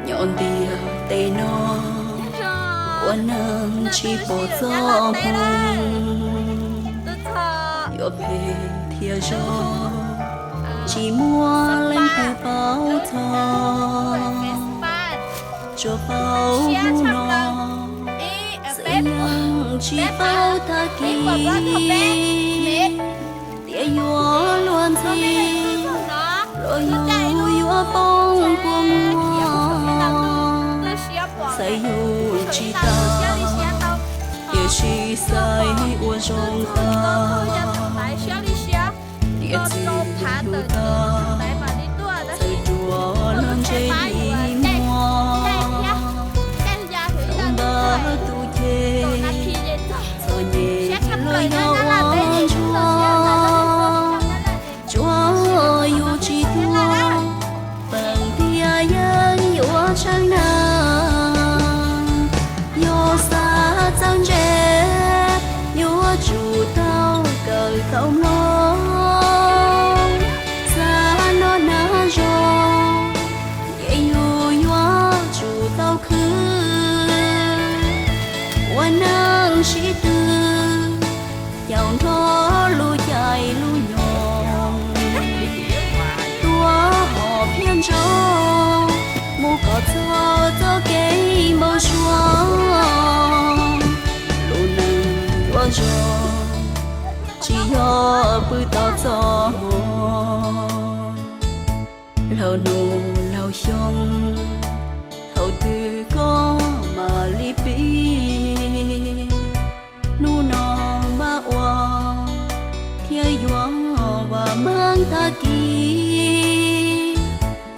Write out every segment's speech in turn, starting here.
Nyob ntiaj teb no, ua neeg tsis pom txoj hmoo, yuav phem thiab zoo, tsis muaj leej twg paub txog. Tsuas paub hnub no, xwb yeej tsis paub tag kis. Tias yuav luag ntxhi, los yus yuav poob kua muag. Xaiv yus tsis tas, tiam sis xaiv ua zoo nqa. Tiam txim tus tag, txawm ruam los ntsej muag. Npaj tus ceg, txom nyem los yog ua ntsuag. Tsuas yus tsis tuag, peem tiag yeej yuav tshee neeg. Yog xav txawj ntse, yuav tsum tau kawm tau mloog. Xav noj nag zog, ces yus yuav tsum tau khwv. Ua neeg sib tw, caum nrog lub caij lub nyoog. Tuaj hom phiaj ntsaug, mus kom txog txoj kev npau suav. Lub neej yuav zoo, tsis yog pw tos txoj hmoo. Laug hnub laug xyoo, thaum twg koj mam li pib. Hnub no npaj ua, thiaj yuav vam meej tag kis.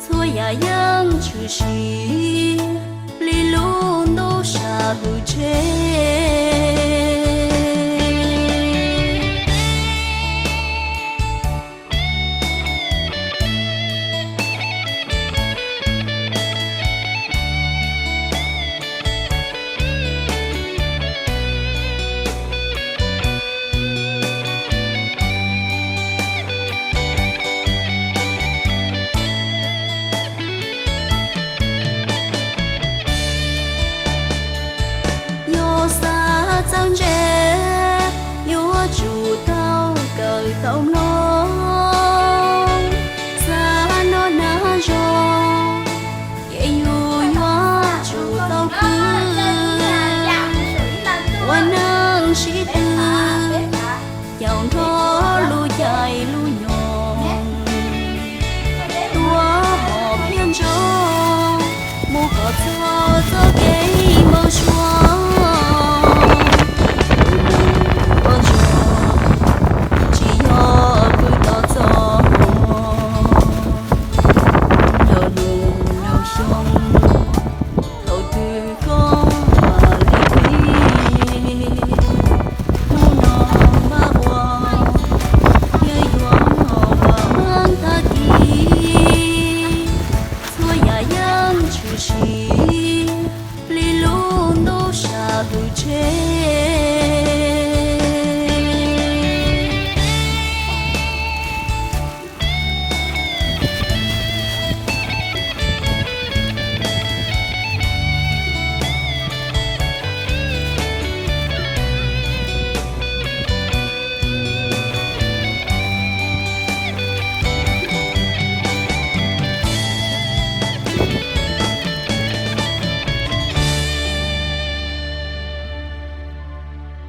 Txhua yam yeej tshwm sim li lub ntuj sam hwm tsheb. Yog xav txawj ntse, yuav tsum tau kawm tau mloog. Xav noj nag zog, ces yus yuav tsum tau khwv. Ua neeg sib tw, caum nrog lub caij lub nyoog. Tuaj hom phiaj ntsaug, mus kom txog txoj kev npau suav. Tus neeg ua zoo, tsis yog pw tos txoj hmoo. Laug hnub laug xyoo, thaum twg koj mam li pib. Hnub no npaj ua, thiaj yuav vam meej tag kis. Txhua yam yeej tshwm sim li lub ntuj sam hwm tsheb.